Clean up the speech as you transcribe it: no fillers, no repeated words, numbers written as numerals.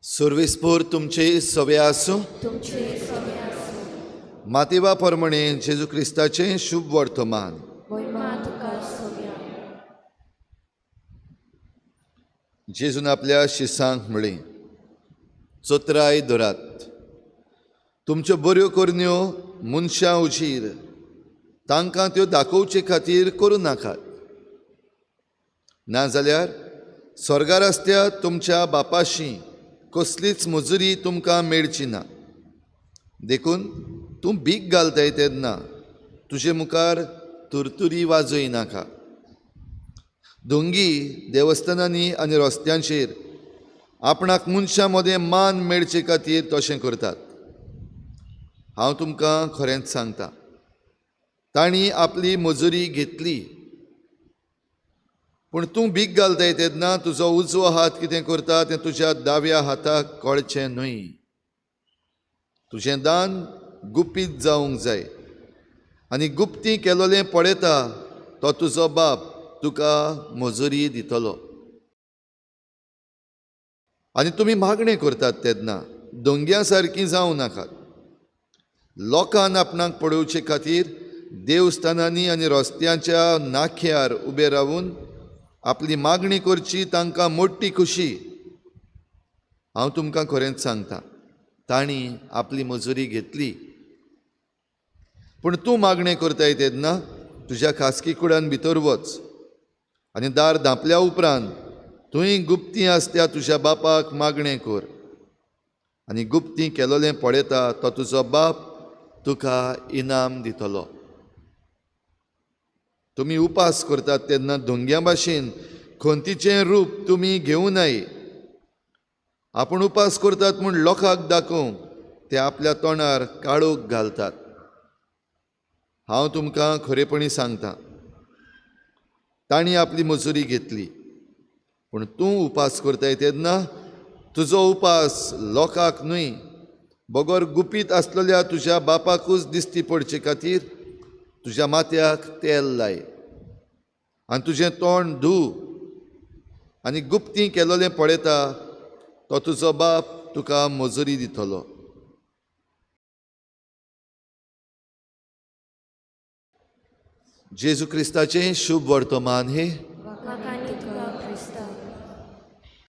सर्वेस्पोर तुमचे सवे आसूं. तुमचे सवे आसूं. मातेवा प्रमाणे जेजू क्रिस्ताचें शुभ वर्तमान. मोहिमा तुका सव्या. जेजून आपल्या शिसांक म्हळें, चोत्राय धरात, तुमच्यो बऱ्यो करण्यो मनशां उजीर तांकां त्यो दाखोवचे खातीर करूं नाकात, नाजाल्यार स्वर्गार आसत्या तुमच्या बापाशी कसलीच मजुरी तुमकां मेळची ना. देखून तूं भीक घालताय तेन्ना तुजे मुखार तुरतुरी वाजय नाका. धोंगी देवस्थानांनी आनी रस्त्यांचेर आपणाक मनशां मदें मान मेळचे खातीर तशें करतात. हांव तुमकां खरेंच सांगता, तांणी आपली मजुरी घेतली. पूण तूं भीक घालताय तेन्ना तुजो उजवो हात कितें करता तें तुज्या दाव्या हाताक कळचें न्हय. तुजें दान गुपीत जावंक जाय आनी गुप्ती केलोलें पळयता तो तुजो बाप तुका मजुरी दितलो. आनी तुमी मागणें करतात तेन्ना दोंग्या सारकीं जावं नाकात. लोकान आपणाक पळोवचे खातीर देवस्थानांनी आनी रस्त्यांच्या नाख्यार उबे रावून आपली मागणी करची तांकां मोटी खुशी. हांव तुमकां खरेंच सांगता, तांणी आपली मजुरी घेतली. पूण तूं मागणें करताय तेन्ना तुज्या खासगी कुडान भितर वच आनी दार धांपल्या उपरांत तुंय गुप्ती आसत्या तुज्या बापाक मागणें कर आनी गुप्ती केलोलें पळयता तो तुजो बाप तुका इनाम दितलो. तुमी उपास करतात तेन्ना धोंग्या भाशेन खंतीचें रूप तुमी घेवं नये. आपूण उपास करतात म्हूण लोकांक दाखोवंक ते आपल्या तोंडार काळोख घालतात. हांव तुमकां खरेपणी सांगता, तांणी आपली मजुरी घेतली. पूण तूं उपास करताय तेन्ना तुजो उपास लोकांक न्हय बगर गुपीत आसलेल्या तुज्या बापाकूच दिश्टी पडचे खातीर तुज्या माथ्याक तेल लाय आनी तुजें तोंड धू आनी गुप्ती केलोलें पळयता तो तुजो बाप तुका मजुरी दितलो. जेजू क्रिस्ताचें शुभ वर्तमान हे.